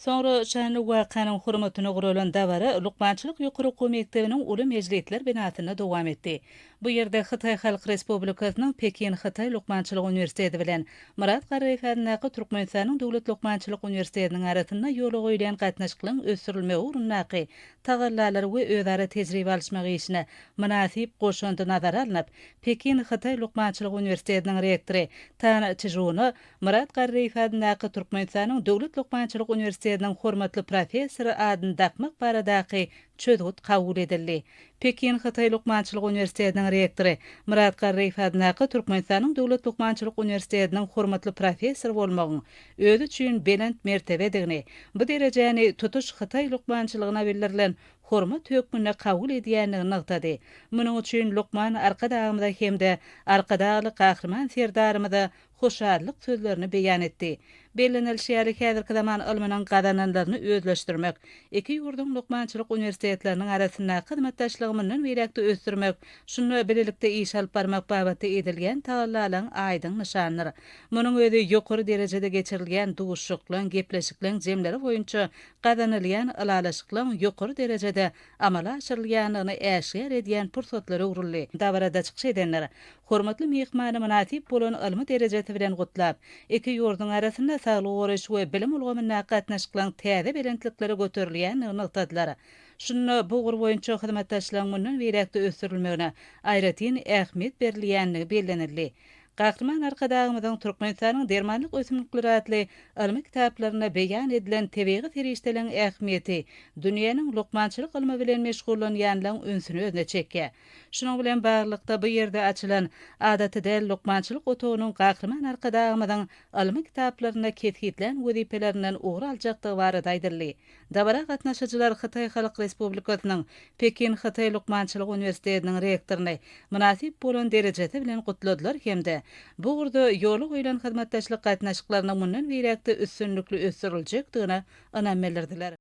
Soňra şanly wakanyň hormatyna guralan dabara lukmançylyk ýokary okuw mekdebiniň uly mejlisler binasynda dowam etdi. Bu ýerde Hytaý Halk Respublikasynyň Pekin Hytaý lukmançylyk uniwersiteti bilen Myrat Garryýew adyndaky Türkmenistanyň Döwlet lukmançylyk uniwersitetiniň arasynda ýola goýulýan gatnaşyklaryň ösdürilmegi ugrundaky tagallalar we özara tejribe alyşmak işine mynasyp goşandy nazara alnyp, Pekin Hytaý lukmançylyk uniwersitetiniň rektory Tan Çžuna Myrat Garryýew adyndaky Türkmenistanyň Döwlet lukmançylyk uniwersitetiniň hormatly professory adyny dakmak baradaky çözgüt kabul edildi. Pekin Hytaý lukmançylyk uniwersitetiniň rektory Myrat Garryýew adyndaky Türkmenistanyň Döwlet lukmançylyk uniwersitetiniň hormatly professory bolmagyň özi üçin belent mertebedigini, bu derejäni tutuş hytaý lukmançylygyna bildirilen hormat hökmünde kabul edýändigini nygtady. Munuň üçin lukman Arkadagymyza hem-de Arkadagly Gahryman Serdarymyza hoşallyk sözlerini beýan etdi. Bellenilişi ýaly, häzirki zaman ylmynyň gazananlaryny özleşdirmek, iki ýurduň lukmançylyk uniwersitetleriniň arasyndaky hyzmatdaşlygy mundan beýläk-de ösdürmek, şunda bilelikde iş alyp barmak babatda edilýän tagallalaryň aýdyň nyşanydyr. Munuň özi ýokary derejede geçirilýän duşuşyklaryň, gepleşikleriň jemleri boýunça gazanylýan ylalaşyklaryň ýokary derejede amala aşyrylýandygyny äşgär edýän pursatlara öwrüldi. Dabarada çykyş edenler hormatly myhmany mynasyp bolan ylmy derejesi bilen gutlap, iki ýurduň arasynda saglygy goraýyş we bilim ulgamyndaky gatnaşyklaryň täze belentliklere göterilýändigini nygtadylar. Şunda bu ugur boýunça hyzmatdaşlygyň mundan beýläk-de ösdürilmegine aýratyn ähmiýet berilýändigi bellenildi. Gahryman Arkadagymyzyň Türkmenistanyň dermanlyk ösümlikleri atly ylmy kitaplarynda beýan edilen tebigy serişdeleriň ähmiýeti dünýäniň lukmançylyk ylmy bilen meşgullanýanlaryň ünsüni özüne çekýär. Şunuň bilen baglylykda, bu ýerde açylan adaty däl lukmançylyk otagynyň Gahryman Arkadagymyzyň ylmy kitaplarynda kesgitlän wezipelerinden ugur aljakdygy barada aýdyldy. Dabara gatnaşyjylar Hytaý Halk Respublikasynyň Pekin Hytaý lukmançylyk uniwersitetiniň rektoryny mynasyp bolan derejesi bilen gutladylar hem-de bu ugurda ýola goýlan hyzmatdaşlyk gatnaşyklarynyň mundan beýläk-de üstünlikli ösdüriljekdigine ynam bildirdiler.